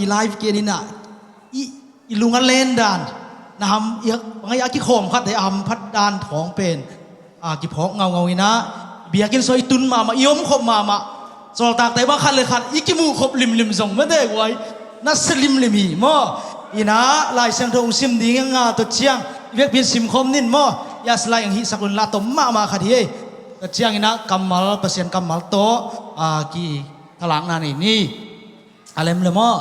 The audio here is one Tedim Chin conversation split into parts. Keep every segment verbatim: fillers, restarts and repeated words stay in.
i live ken inah i, i lung a len dan na ham i, bang a kikhawm khat te a hamphat dan thawng pen a kiphawk ngaungau inah biakinn sua i tun mahmah, i om khop mahmah. Sawltakte bang khat le khat i kimuh khop limlim zong mate guai na sia limlim hi maw? Inah Lai Siangtho hong sim ding a nga tua ciang i vekpi in simkhawm nin maw? Yes, lai ang hihsak un la tom mahmah khat hi ei. Tua ciang inah kammal, Pasian kammal tawh a kithalakna nei ni. A lem le maw?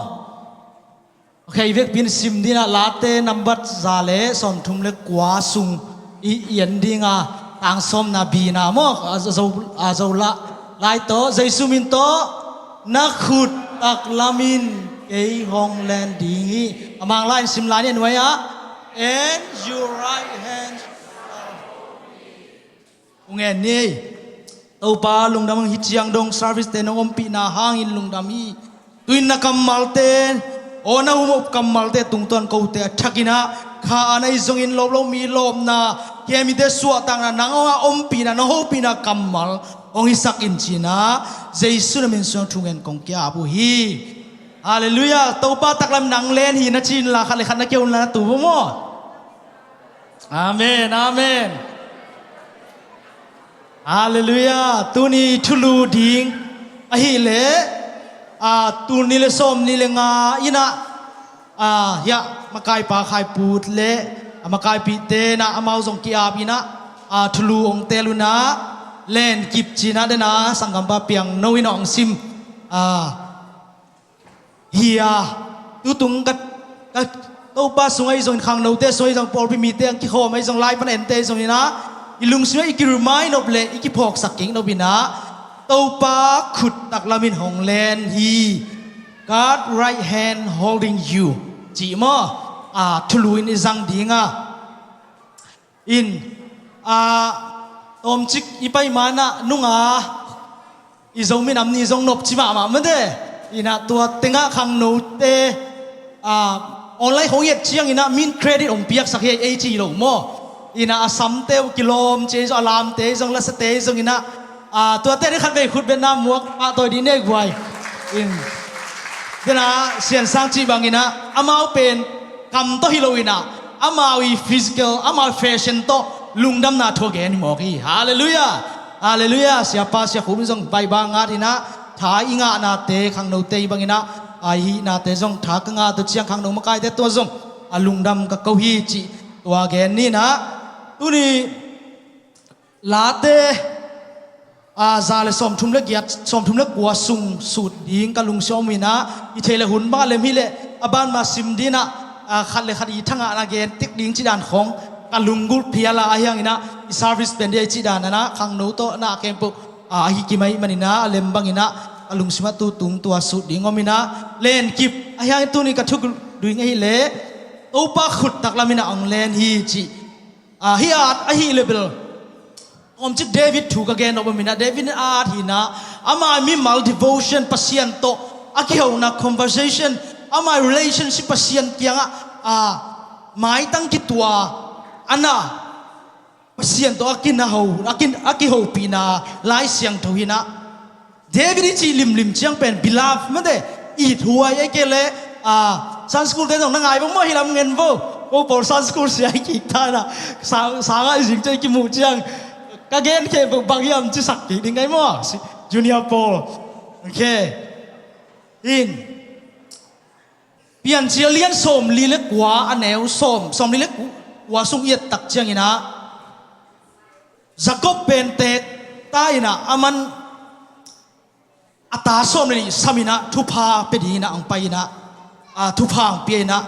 Ok, i vekpi in sim ding inah Late nambat za le sawmthum le kua sung i, i en ding a, tang sawmna bina maw? A zo, a zo la lai tawh, Jesu min tawh na khut taklam in kei hong len ding hi. A mang lai in sim lai ni a nuai ah. And your right hand. Hong en ni. Topa lungdam hang, hi ciang dong service te nong ompihna hangin lungdam hi. Tu-in na kammalte, aw na humop kammalte tungtawn kote a thak inah kha a na i zongin lawp lo mi lawpna, khe mite suahtakna, nang hong a ompihna, na hopihna kammal hong hisak in ci inah Jesu na min suang thungen kong ki-ap uh hi. Halleluiah. Topa taklam nang len hi na ci inla khat le khat na keu unla na tu maw? Amen, amen. Halleluiah. Tuni thulu ding ahih leh a, tul nih le sawm nih le nga inah a, hiah makaipa Khai Put le a makaipihte inah amau zong ki-ap inah a, thulu hong tel unah len kip ci inah dena sanggampa Piang No inah hong sim a, hi a, tutung ka, ka Topa sungah i zong, khangnote sungah i zong, pawlpi mite ang kikhawm ah i zong, lai pan ente i zong inah i lungsim ah i ki-remind nop le i kiphawksak kik nop inah Topa khut taklam in hong len hi. God right hand holding you ci maw? A, thulu in i zang ding a. In a, tawmcik i pai manah nunga i Zo minam ni zong nopci mahmah mate. Inah tua tengah khangnote a, online hong i et ciang inah min credit hong piaksak hi ei ci lo maw? Inah a samte uh kilawm ci ei zong, a lamte ei zong, lasate ei zong inah a, tuate ni khat vei khut betna muak pahtawi dih nei guai. In dena Siansang cih bang inah amau pen kam tawh hi lo inah amau i physical, amau i fashion tawh lungdamna thu a gen hi mawk hi. Halleluiah. Halleluiah. Siapa Sia Khum in zong Baibal ngat inah tha i ngahnate, khangnote i bang inah a, i hihnate zong tha ka ngah tua ciang khangno makaite tua zong a lungdam ka ko hi cih tua gen ni inah. Tuni Late a, za le sawmthum le giat, sawmthum le kua sung sut ding ka lungsim om inah, i theih le hun bang a lem hi leh a ban ma sim ding inah a, khat le khat i thangahna gen tek ding cih dan khawng ka lunggulh phial a, ahi hang inah i service pen ding a i cih dan inah khangno tawh na khempeuh a, ahi kim ahih man inah a lem bang inah ka lungsim ah tutung tua sut ding om inah len kip, ahi hang tuni ka thuk duing ahih leh Topa khut taklam inah hong len hi cih a, hi at ahi le bel. Tawmcik David thu ka gen nop om inah, David in at hi inah ama mimal devotion, Pasian tawh a kihona conversation, ama relationship Pasian kiangah a, maitang kitua a na, Pasian tawh a kinaho, a kin, a kihopihna Lai Siangtho hi inah. David i cih limlim ciang pen beloved mate, ithuai ei kei le a, Sunday school te zong na ngai bang maw hi lam ngen vo. Ko pawl Sunday school sia i kik ta inah sang, sangah i zing ciang i kimuh ciang ka gen khe bang hiam ci sak kik ding ngai maw? Junior pawl. Ok. In Piancil lian sawmli le kua a neu sawm, sawmli le kua sung i et tak ciang inah Jacob pen teek ta inah aman a ta sawm le nih sam inah thupha pia ding inah ang pai inah a, thupha ang pia inah.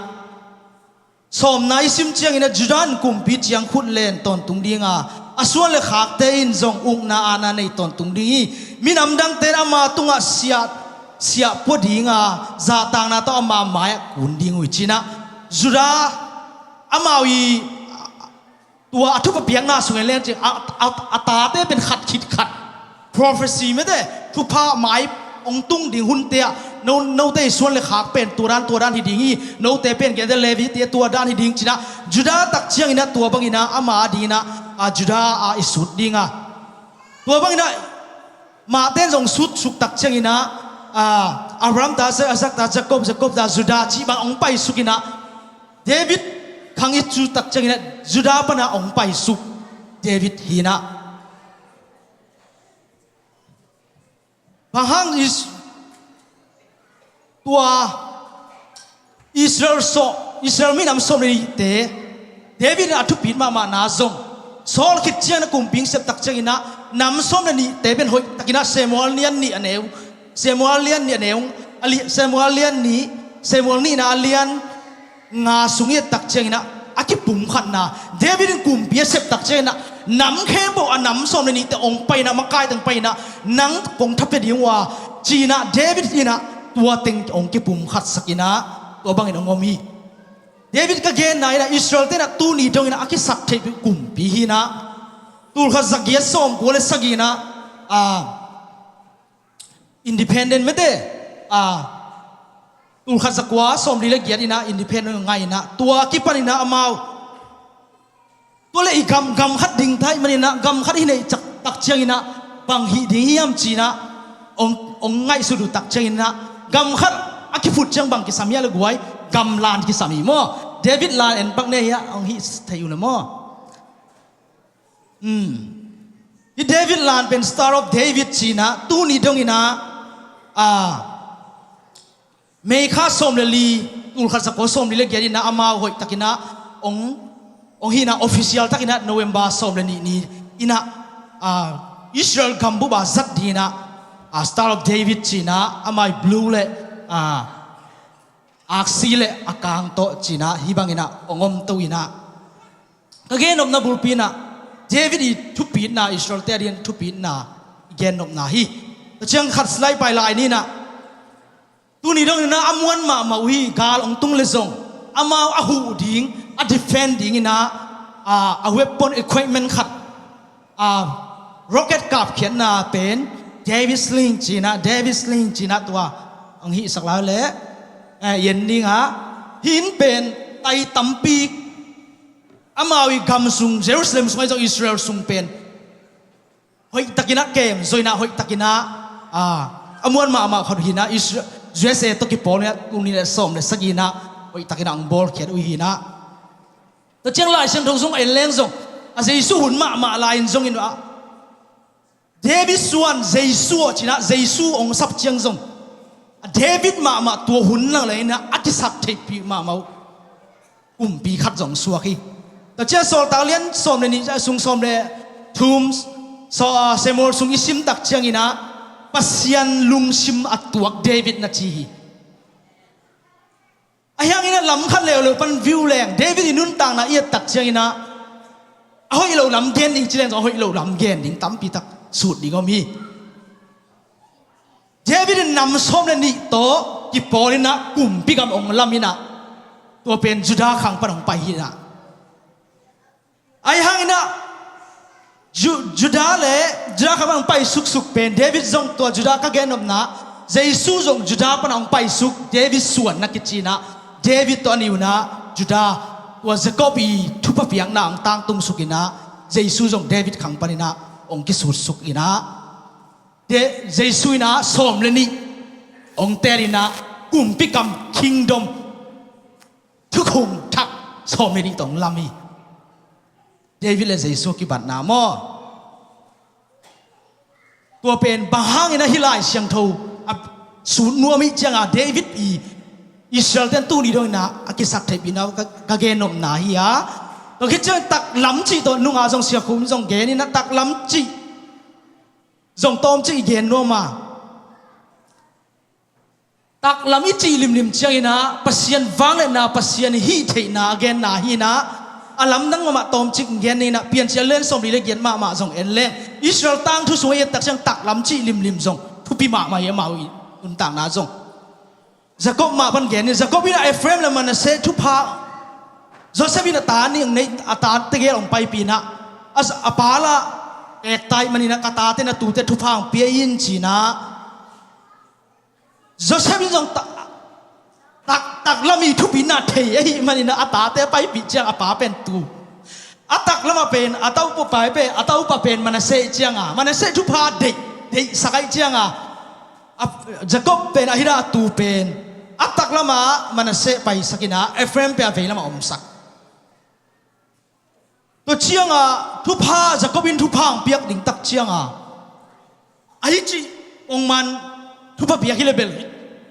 Sawmna i sim ciang inah Judah in kumpi ciang khut len tawntung ding a, a suan le khakte in zong ukna aana nei tawntung ding hi. Minam dangte in ama tungah siah, siah pua ding a, zahtakna tawh ama mai-ah kun ding uh hi ci inah. Judah amau i tua a thupha piakna sung en leng cih a, a, a tate pen khat khit khat prophecy mate, thupha mai hong tung ding hunte ah no, note i suan le khak pen tua dan, tua dan hi ding hi, note pen gente Levi te tua dan hi ding ci inah, Judah tak ciang inah tua bang inah ama a ding inah a, Judah a i sut ding a. Tua bang inah mahte in zong sut suk tak ciang inah a, Abraham ta Isaac, Isaac ta Jacob, Jacob ta Judah cih bang hong paisuk inah, David khang i cih tak cianginah Judah pana hong paisuk David hinah. Bang hang is tua Israel sawh, Israel minam sawm le nihte David in a thupit mahmahna zong, Saul khit ciang na kumpi hong sep tak cianginah nam sawm le nihte pen hoih takinah Samuel lian nih a neu, Samuel lian nih a neu, a li-, Samuel lian nih, Samuel nihna a lian nga sung i et tak cianginah a kipumkhatna, David in kumpi a sep tak cianginah nam khempeuh a nam sawm le nihte hong painah, makai teng painah nang kong thapia ding uh a, cinah David inah tua teng hong kipumkhatsak inah tua bangin hong om hi. David ka genna inah Israel tenah tuni dong inah a kisat theihpih kumpi hinah, tulkhat zagiat sawmkua le sagih inah, a, independent mete, a, tulkhat zakua sawmli le giat inah independent ngai inah tua kipan inah amau, tua le i gam, gam khat ding thei maninah gam khat hi neih cak tak cianginah bang hih ding hiam cinah hong, hong ngaihsut uh tak cianginah gam khat a kiphut ciang bang kisam hiam le guai, gam lan kisam hi maw. David lan en pak ne hiah hong hih thei uh le maw. Hmm. Hi David lan pen Star of David cinah tuni dong inah, a, May kha sawm le li, tulkhat zakua sawmli le giat inah amau hoih takinah hong, hong hinah official takinah November sawm le nih ni inah, a, Israel gambup a zat dinginah, a, Star of David cinah amau i blue le, a, aksi le a kang tawh cinah hih banginah hong omto inah. Ka gennopna bulpi inah David i thupitna, Israel te a ding thupitna i gennopna hi. Tua ciang khat slide pai lai ninah, tuni dong inah a muan mahmah uh hi, gal hong tung le zong amau a huh ding, a defend dinginah, a, a weapon equipment khat, a, rocket kapkhiatna pen David sling cinah, David sling cinah tua hong hihsak lai le, eh, en dingah, hih in pen tai tampi amau i gam sung, Jerusalem sung ahi zong Israel sung pen hoih takinah kem zo inah, hoih takinah, a, a muan mahmah khat hinah, Isra-, U S A tawh kipawl inah tuni le sawm le sagih inah hoih takinah hong bawlkhiat uh hinah. Tua ciang Lai Siangtho sung en leng zong a Jesu hun mahmah lai-in zongin ah David suan Jesu aw cinah Jesu hong sap ciang zong a David mahmah tua hun lang le inah a kisat theihpih mahmah uh kumpi khat zong suak hi. Tua ciang Sawltak lian sawm le nih sung sawm le thum, Saw-, Samuel sung i sim tak cianginah Pasian lungsim a tuak David na ci hi. Ahi hanginah lam khat leuleu pan view leng David i nuntakna i et tak cianginah a hoih lo lam gen ding ci leng zong a hoih lo lam gen ding tampi tak sut ding om hi. David in nam sawm le nih tawh kipawl inah kumpi gam hong lam inah tua pen Judah khang pan hong pai hinah. Ahi hanginah Ju-, Judah le Judah khang pan hong pai suksuk pen David zong tua Judah ka gennopna Jesu zong Judah pan hong paisuk David suan na kicinah David tawh a niunah Judah tua Jacob i thupha piakna hong tangtung sukinah Jesu zong David khang paninah hong kisutsuk inah De-, Jesu inah sawm le nih hong teel inah kumpi gam kingdom thukhun thak sawm le nih tawh hong lam hi. David le Jesu kibatna maw? Tua pen bang hanginah hih Lai Siangtho a sut nuam ih cianga David i Israel ten tuni dong inah a kisat theihpihna ka, ka gennopna hi a. Tua khit ciang taklam cih tawh nunga zong siakhum zong gen inah taklam cih zong tawmcik i gen nuam a. Taklam i cih limlim cianginah Pasian vangliatna, Pasian i hih theihna a genna hinah a lamdang mahmah tawmcik gen inah Piancil lian sawmli le giat mahmah zong en leng Israel tangthu sungah i et tak ciang taklam cih limlim zong thupi mahmah hi amau i nuntakna zong. Jacob mah pan gen in Jacob inah Ephraim le Manasseh thupha Joseph in a ta nih nei a ta tegel hong paipih inah a, a pa lah ektai maninah ka tate na tute thupha hong pia in cinah Joseph in zong tak, tak, taklam i thupina thei ahih maninah a tate paipih ciang a pa pen tu a taklam a pen a taupa pai pen a taupa pen Manasseh cianga Manasseh thupha deih, deihsak aih cianga A, Jacob pen a hi dah a tu pen a taklamah Manasseh paisak inah Ephraim pen a veilamah omsak. Tua ciangah thupha, Jacob in thupha hong piak ding tak ciangah a hi cih pongman thupha piak hi le bel hi,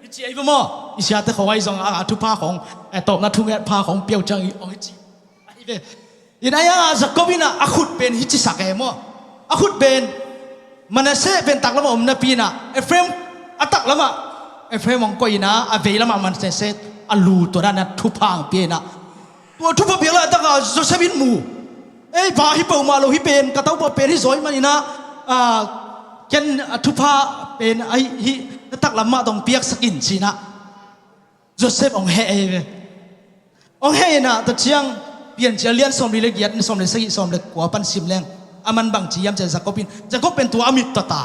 hi cih ahi va maw? I siate khawng ahi zong a, a thupha khawng, eh, tawpna thunget pha khawng piau ciang i hong hi cih ahi ve. In a, a Jacob in a, a khut pen hi cisak e maw? A khut pen Manasseh pen taklamah om napi inah Ephraim a taklamah Ephraim hong koih inah a veilamah Manasseh a lu tua dan a thupha hong pia inah tua thupha piak laitakah Joseph in mu. Ei, pa hi peuhmah lo hi pen, ka topa pen hi zaw hi maninah, ah, ken a thupha pen a hi, hi na taklam mah tawh piaksak in ci inah Joseph hong heh ei ve. Hong heh inah tua ciang Piancil lian sawmli le giat, sawm le sagih, sawm le kua pan sim leng a man bang ci hiam ciah Jacob in, Jacob pen tua a mit tawh ta.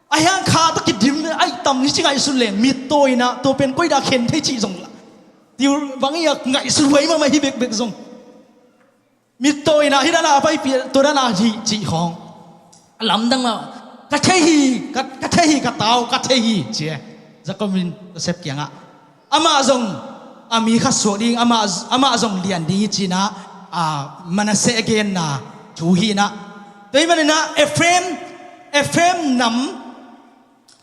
A hiang kha tawh kidim, aih tam ni ci ngaihsun leng mittaw inah tua pen koi dah khen thei cih zong la. Tiu bang i a ngaihsun huai mahmah hi bekbek zong. Mittaw inah hi dana a paipih tua dana hi cih khawng. A lamdang mah ka thei hi, ka, ka thei hi, ka tau, ka thei hi ci e. Jacob in Joseph kiangah. Amah zong, a mi khat suak ding, amah, amah zong lian ding hi ci inah, a, Manasseh a genna thu hi inah. Tua hi maninah Ephraim, Ephraim nam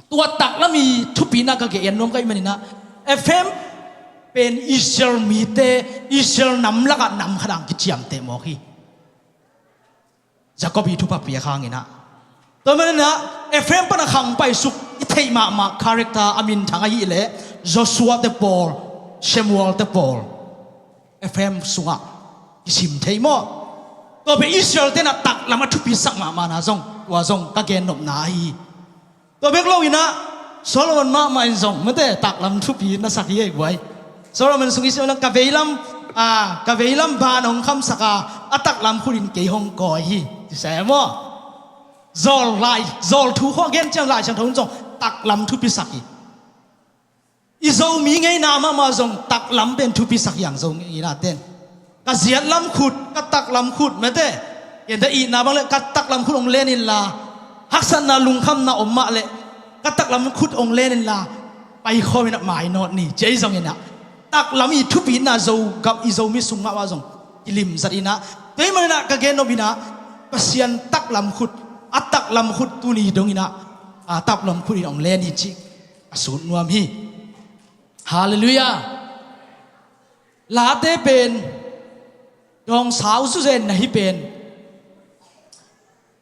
tua taklam i thupina ka gen nuam ka hi maninah Ephraim pen Israel mite, Israel nam lakah nam khat ang kiciamteh mawk hi. Jacob i thupha piak hang inah. Tua maninah Ephraim pana khang paisuk i theih mahmah character a minthang ahih leh Joshua te pawl, Samuel te pawl Ephraim sungah kisim thei maw? Tua pen Israel tenah taklam a thupisak mahmahna zong tua zong ka gennopna ahi. Tua bek lo inah Solomon mahmah in zong mate taklam thupi na sak hi ei guai. Solomon sung i sim lang ka veilam, a, ka veilam ban hong khamsak a, a taklam khut in kei hong kawi hi ci sa e maw? Zawl lai, zawl thu khawng gen ciang Lai Siangtho in zong taklam thupisak hi. I Zomi ngeina mahmah zong taklam pen thupisak hiang Zomi ngeina ten. Ka ziatlam khut, ka taklam khut mate. Kente itna bang le ka taklam khut hong len inla, haksatna lungkhamna om mah le ka taklam khut hong len inla, paikhawm inah mainawt ni ci ei zong inah taklam i thupina Zogam i Zomi sung mahmah zong kilim zat inah. Tua hi maninah ka gennop inah Pasian taklam khut, a taklam khut tuni dong inah, a, taklam khut in hong len hi cih a sut nuam hi. Halleluiah. Late pen dawngsau zuzen na hi pen,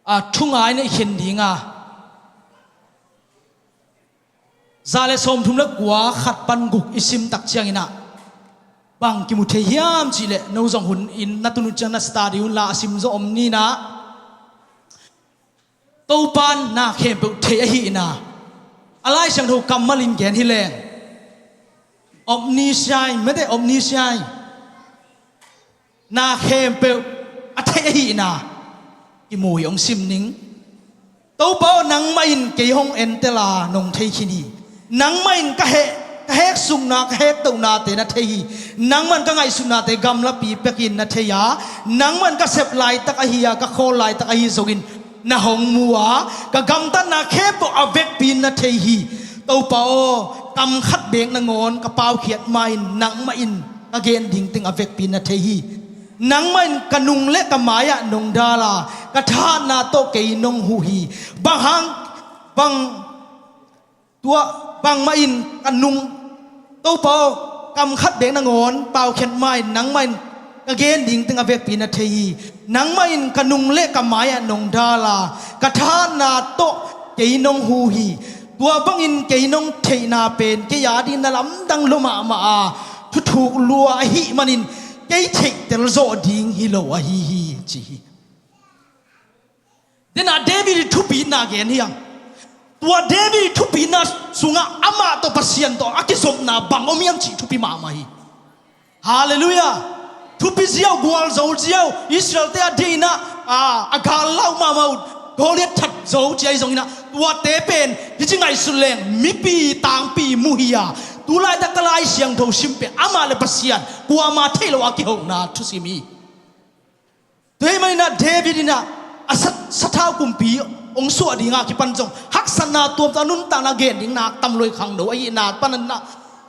a, thungai na i khen dinga za le sawmthum le kua khat pan guk i sim tak cianginah bang kimu thei hiam cihleh no zong hun in na tun uh ciang na study unla a sim zaw om ninah Topa in na khempeuh thei ahihna a Lai Siangtho kammal in gen hi leng omniscient mete omniscient na khempeuh a thei ahihna kimu hi hong sim ning. Topa aw, nangmah in kei hong entel a nong thei khin hi. Nangmah in ka heh, ka heksukna, ka hektohnate na thei hi. Nangmah in ka ngaihsutnate gamlapi pekin na thei a, nangmah in ka sep laitak ahi a, ka khawl laitak ahi zongin na hong mu a, ka gamtatna khempeuh a vekpi in na thei hi. Topa aw, kam khat beek nangawn ka paukhiat ma-in nangmah in ka gen ding teng a vekpi in na thei hi. Nangmah in ka nung le ka mai-ah nong dal a, ka thahatna tawh kei nong huh hi. Bang hang, bang tua, bangmah in ka nung, Topa aw, kam khat beek nangawn paukhiat ma-in nangmah in ka gen ding teng a vekpi na thei hi. Nangmah in ka nung le ka mai-ah nong dal a, ka thahatna tawh kei nong huh hi. Tua bangin kei nong theihna pen kei adingin na lamdang lua mahmah a, thuthuk lua ahih manin kei theihtel zawh ding hi lo ahi hi, ci hi. Denah David i thupitna gen hiang. Tua David i thupitna sungah amah tawh Pasian tawh a kizopna bang om hiam cih thupi mahmah hi. Halleluiah. Thupi ziau, gualzo ziau, Israelte a deihnah a, a gal lau mahmah uh Goliath that zo ci ahi zonginah tuate pen hici ngaihsut leng mipi tangpi mu hi a, tulaitak ka Lai Siangtho sim pen amah le Pasian kuamah theih lo a kihona thusim hi. Tua hih maninah David inah a sa, sathau kumpi hong suah dingah kipan zong haksatna tuamtuam a nuntakna gen ding nak tam lua i khangno ahihna pan a na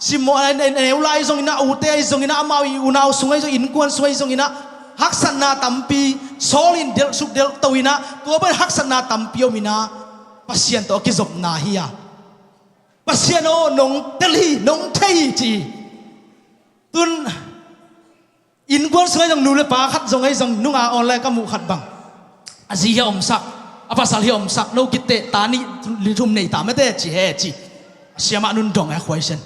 simmawh a neu lai zonginah, ute ahi zonginah, amau i unau sung ahi zong, innkuan sung ahi zonginah haksatna tampi Saul in delhsuk delhto inah, tua pan haksatna tampi om inah Pasian tawh a kizopna hi a, Pasian aw, nong tel hi, nong thei hi ci. Tun innkuan sung ahi zong, nu le pa khat zong ahi zong, nunga online ka muh khat bang, a zi hi a omsak, a pasal hi a omsak, no kiteh ta nih li thum nei ta mete ci he ci. Siamah nun dong e khuaisen.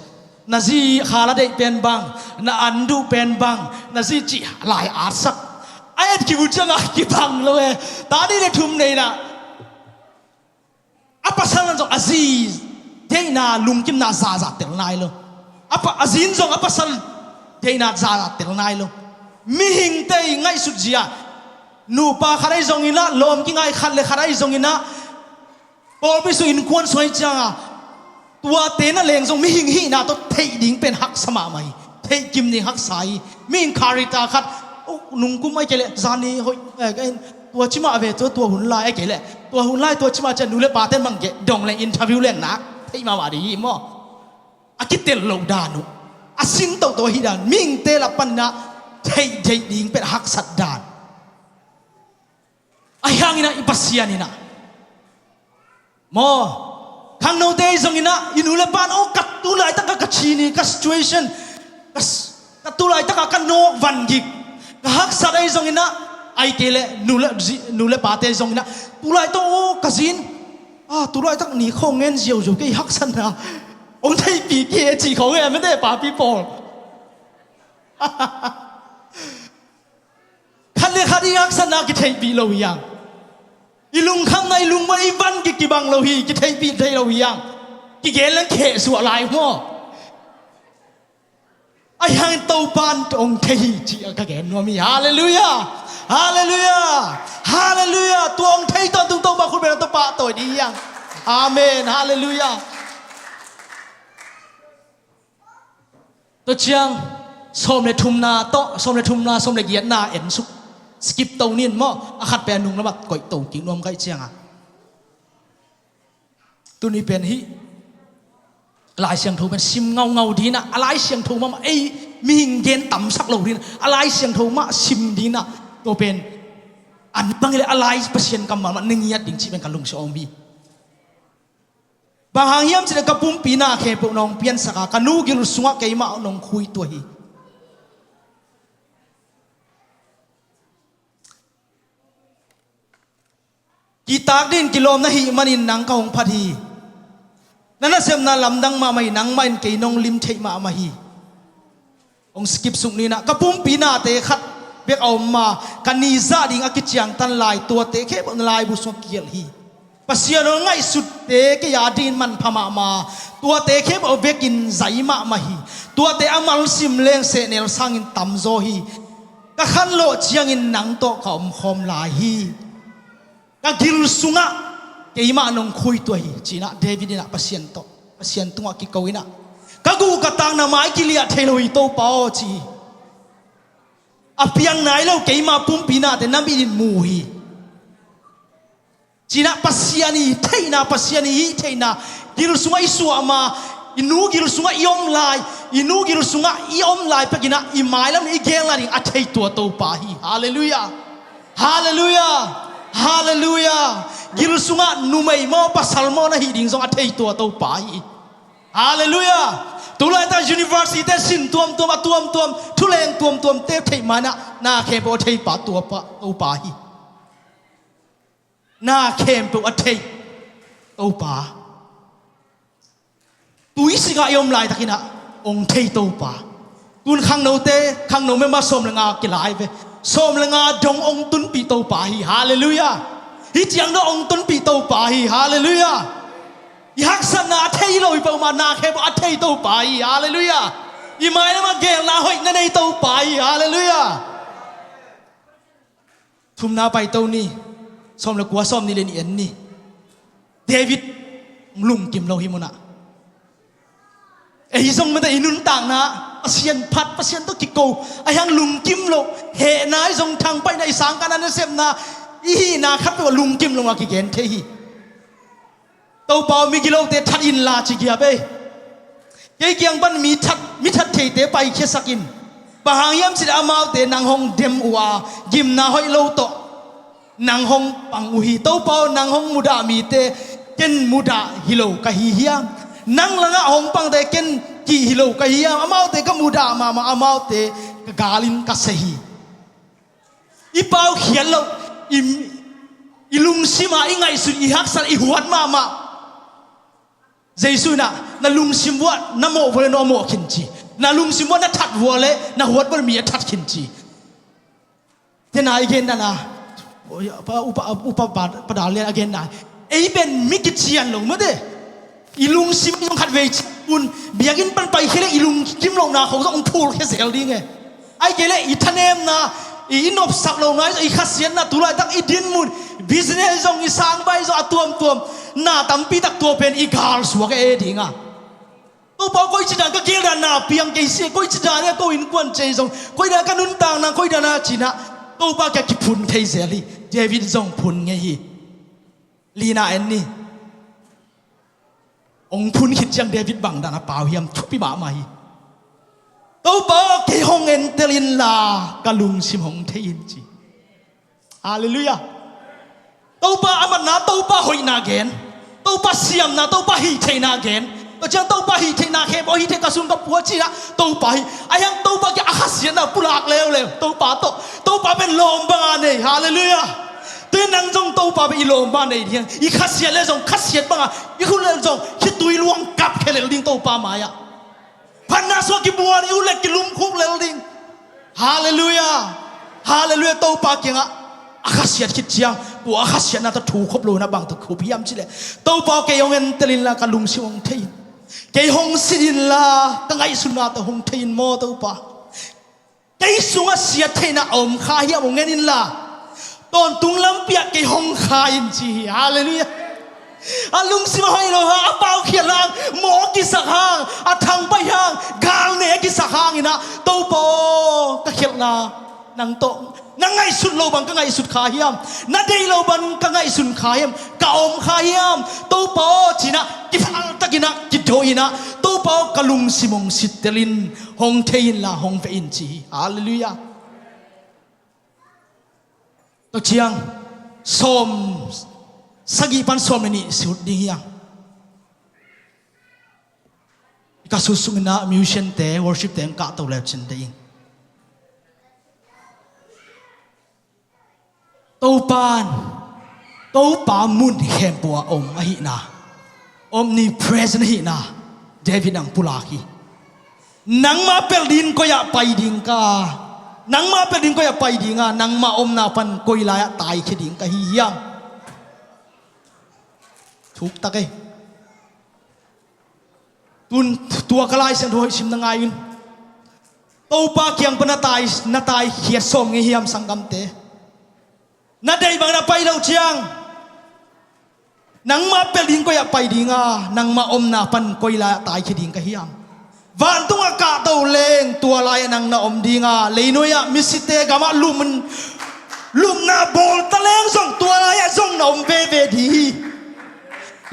Na zi khala deih pen bang, na an duh pen bang, na zi ci lai atsak. A et kibut ciangah kibang lo e. Ta nih le thum nei na. A pasal nan zong a zi deihna lungkimna zaza tel nai lo. A pa, a zin zong a pasal deihna zaza tel nai lo. Mihingte i ngaihsut zia, nupa khat ahi zonginah, lawm kingai khat le khat ahi zonginah, pawlpi sung innkuan sung ahi cianga, tuate na leng zong mihing hihna tawh theih ding pen haksa mahmah hi. Theih kim ding haksa hi. Mihing character khat, oh, nungkum ahi kei leh zani hoih, eh, ka in, tua cimah ve, tua, tua hun lai ahi kei leh, tua hun lai tua cimah ciah nu le paten bang keh dong leng interview leng nak theih mahmah ding hi maw? A kitel loh dan uh, a sin tohtoh ahi dan, mihingte lak paninah theih theih ding pen haksat dan. Ahi hanginah i Pasian inah maw, khangnote ahi zonginah i nu le pan, oh, ka tu laitakah ka chin hi, ka situation, ka s-, ka tu laitakah ka nawk van gik, ka haksat ahi zonginah, ahi kei leh nu le zi-, nu le pate ahi zonginah tu laitak, oh, ka zin, ah, tu laitak ni khawng ngen ziauziau kei haksatna hong theihpih kei e ci khawng e, mete papi pawl. Khat le khat i haksatna kitheihpih lo hi hang. I lungkhamna, i lungmuan, i van ki, kibang lo hi, kitheihpih thei lo hi hang. Kigen leng khehsuah lai maw? Ahi hangin Topa in hong thei hi ci-a ka gen nuam hi. Halleluiah. Halleluiah. Halleluiah. Tua hong thei tawntung Topa khut bengah tua pahtawi ding hi hang. Amen. Halleluiah. Tua ciang sawm le thumna tawh, sawm le thumna, sawm le giatna ensuk, skip to nin maw, a khat pen a nung lamat koih to kik nuam kaih cianga. Tuni pen hih Lai Siangtho pen sim ngaungau dinah, a Lai Siangtho mahmah, ei mihing gen tamsak lo dinah, a Lai Siangtho mah sim dinah, tua pen an bang hileh a Lai Pasian kammal mah na ngiat ding cih pen ka lungsim om hi. Bang hang hiam cileh ka pumpi na khempeuh nong piansaka, ka nu gil sungah keimah nong khuitua hi. Kitak din kilawm na hih manin nang ka hong phat hi. Na nasepna lamdang mahmah hi, nangmah in kei nong lim theih mahmah hi. Hong skip suk ninah, ka pumpi nate khat bek a om ma, ka ni zah ding a kiciangtan lai, tuate khempeuh na laibu sungah kigelh hi. Pasian hong ngaihsutte kei a dingin manpha mahmah, tuate khempeuh vekin zai mahmah hi. Tuate a malsim leng sehnel sangin tamzaw hi. Ka khanlawh ciangin nang tawh ka omkhawm lai hi. Ka gil sungah keimah nong khuitua hi, cinah David inah Pasian tawh, Pasian tungah kiko inah, ka guh ka tak na mai kiliah thei lo hi Topa aw, ci hi. A piang nai lo keimah pumpi nate na mit in mu hi. Cinah Pasian i theihna, Pasian i hih theihna, gil sungah i suah ma, i nu gil sungah i om lai, i nu gil sungah i om lai pekinah i mailam i gelna ding a theitua Topa hi. Halleluiah. Halleluiah. Halleluiah. Gil sungah numei maw pasal maw na hih ding zong a theitua Topa hi. Halleluiah. Tulaitak university te sin tuamtuam, a tuamtuam, thuleng tuamtuam te theih manah na khempeuh a theipa Topa, Topa hi. Na khempeuh a thei Topa. Tuisik ah i om laitakinah hong thei Topa. Tun khangnote, khangno member sawm le nga kilai ve. Sawm le nga dong hong tunpih Topa hi. Halleluiah. Hih ciang dong hong tunpih Topa hi. Halleluiah. I haksatna a thei lo hi peuhmah na khempeuh a thei Topa hi. Halleluiah. I mailam a gelna hoih na nei Topa hi. Halleluiah. Thumna paito ni, sawm le kua, sawm nih le nih en ni. David lungkim lo hi munah. Ei zong mete i nuntakna Pasian phat, Pasian tawh kiko, a hiang lungkim lo, hehna i zong thangpaihna i sangkahna nasepna i hihna khat peuh lungkim lo a kigen thei hi. Topa aw, migilote that inla ci giap ei. Kei kiang pan mi that, mi that theite paikhiasak in. Bang hang hiam cih leh amaute nang hong dem uh a, gimna hoih lo tawh nang hong pang uh hi. Topa aw, nang hong mudah mite ken mudah hi lo ka hi hiam? Nang langah hong pangte ken kih hi lo ka hi hiam? Amaute ka mudah mahmah, amaute ka galin ka se hi. I paukhiat loh, i, i lungsim ah i ngaihsut, i haksat, i huat mahmah. Jesu in ah, na lungsim uah na mawh vua leh no a mawh khin ci. Na lungsim uah na that vua leh na huat vua leh mi a that khin ci. Tena i gen dan a, upa, upa, upa pa, pa Dal Lian a gen dan, ei pen mi kician lo mate. I lungsim zong khatvei cian un, biakinn pan paikhia leh i lungkim lohna khong zong hong phulkhia zel ding e. Ahih kei leh i thanemna, i, i nopsak lohna, i khasiatna, tu laitak i dinmun, business zong, i sangbai zong, a tuamtuam, na tampi tak tua pen i galsuak e ding a. Topa aw, koici dan ka gel dan na piang kei si, koici dan e ko innkuan cei zong, koi dan ka nuntakna, koi dan a ci-in ah, Topa kiang kiphun thei zel hi. David zong phun ngei hi. Lina en ni. Hong phun khit ciang David bang dan a pau hiam, thupi mahmah hi. Topa aw, kei hong entel inla, ka lungsim hong thei in ci. Halleluiah. Topa a matna, Topa hoihna gen, Topa siamna, Topa hih theihna gen. Tua ciang Topa hih theihna khempeuh, hih theih ka sung ka pua ci-in ah Topa hih. Ahi hang Topa kiang a khasiatna pulak leuleu. Topa tawh, Topa pen lawm banga nei. Halleluiah. Tua nang zong Topa pen i lawm banga nei ding. I khasiat leh zong khasiat banga, i khut leh zong khitui luang kap khia lel ding Topa mai-ah. Phatna sungah kibuan, i ut leh kilumkhuk lel ding. Halleluiah. Halleluiah. Topa kiangah a khasiat khit ciang, tua a khasiatna tawh thu khop lo-in ah bang tawh khup hiam cih leh, Topa aw, kei hong entel inla, ka lungsim hong thei in. Kei hong sin inla, ka ngaihsutna tawh hong thei in maw Topa. Kei sungah siattheihna a om kha hiam hong en inla, tawntung lampi-ah kei hong kha in ci hi. Halleluiah. A lungsim a hoih loh hang, a paukhiat hang, mawh a kisak hang, a thangpaih hang, galnei a kisak hangin ah, Topa aw, ka khialhna nang tawh, na ngaihsut loh bang ka ngaihsut kha hiam? Na deih loh bang ka ngaihsun kha hiam? Ka om kha hiam? Topa aw, ci-in ah kiphaltakin ah, kido-in ah, Topa aw, ka lungsim hong sittel in, hong thei inla hong veh in ci hi. Halleluiah. Tua ciang sawm sagih pan sawm le nih sut ding hi hang. Ka sut sungin ah musician-te, worship-te hong kahto le cin ding. Topa in, Topa mun khempeuh ah om ahihna, omnipresent ahihna David in hong pulak hi. Nangmah pelh dingin koi-ah pai ding ka, nangmah pelh dingin koi-ah pai ding a, nangmah omna pan koi lai-ah taikhia ding ka hi hiam? Thuk tak ei. Tun tua ka Lai Siangtho hoih sim na ngai un. Topa kiang pan na tai, na taikhia sawm ngei hiam sanggamte? Na deih bangin a pai loh ciang, nangmah pelh dingin koi-ah pai ding a, nangmah omna pan koi lai-ah taikhia ding ka hiam? Vantungah kahto leng tua lai-ah nang na om ding a, leinuai-ah misite gamah lum, lupna bawl taleng zong tua lai-ah zong na om veve ding hi.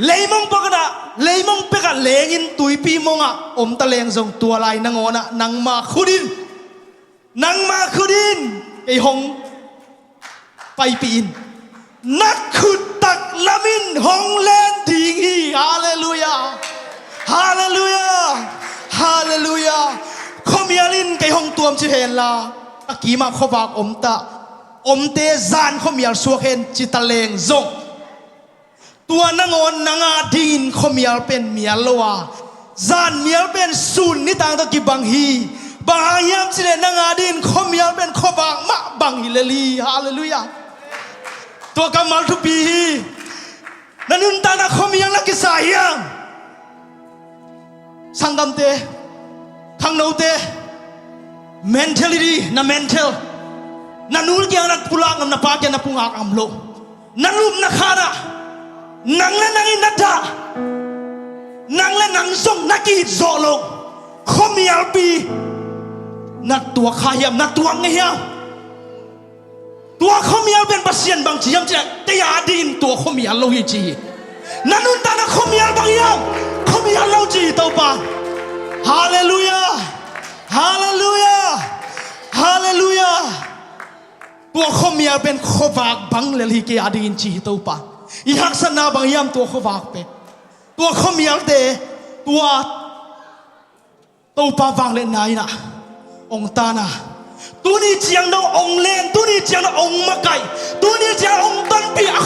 Leimong pekah, leimong pekah lengin tuipi mongah om taleng zong tua lai nangawn ah nangma khut in, nangma khut in kei hong paipih in. Na khut taklam in hong len ding hi. Halleluiah. Halleluiah. Halleluiah. Khuamial in kei hong tuamcip henla, a kimah khuavak om ta, omte zan khuamial suak hen ci taleng zong, tua nangawn nang adingin khuamial pen mial lo a, zan mial pen sun nitang tawh kibang hi. Bang hang hiam cih leh nang adingin khuamial pen khuavak mah bang hi lel hi. Halleluiah. Tua kammal thupi hi. Na nuntakna khuamial na kisa hiam? Sanggamte, khangnote, mentality, na mental, na nu kiang na pulak ngam, na pa kiang na pungak ngam loh, na lupna khatah nang le nang in na dah, nang le nang zong na ki-it zawh loh khuamialpi na tuak kha hiam, na tuak ngei hiam? Tua khuamial pen Pasian bang ci hiam cih leh, kei adingin tua khuamial lo hi ci hi. Na nuntakna khuamial bang hiam? Khuamial lo ci hi Topa. Halleluiah. Halleluiah. Halleluiah. Tua khuamial pen khuavak bang lel hi kei a dingin ci hi Topa. I haksatna bang hiam? Tua khuavak pen, tua khuamialte, tua Topa vangliatna in ah ong tan a, tuni ciang dong ong len, tuni ciang dong ong makaih, tuni ciang ong panpih a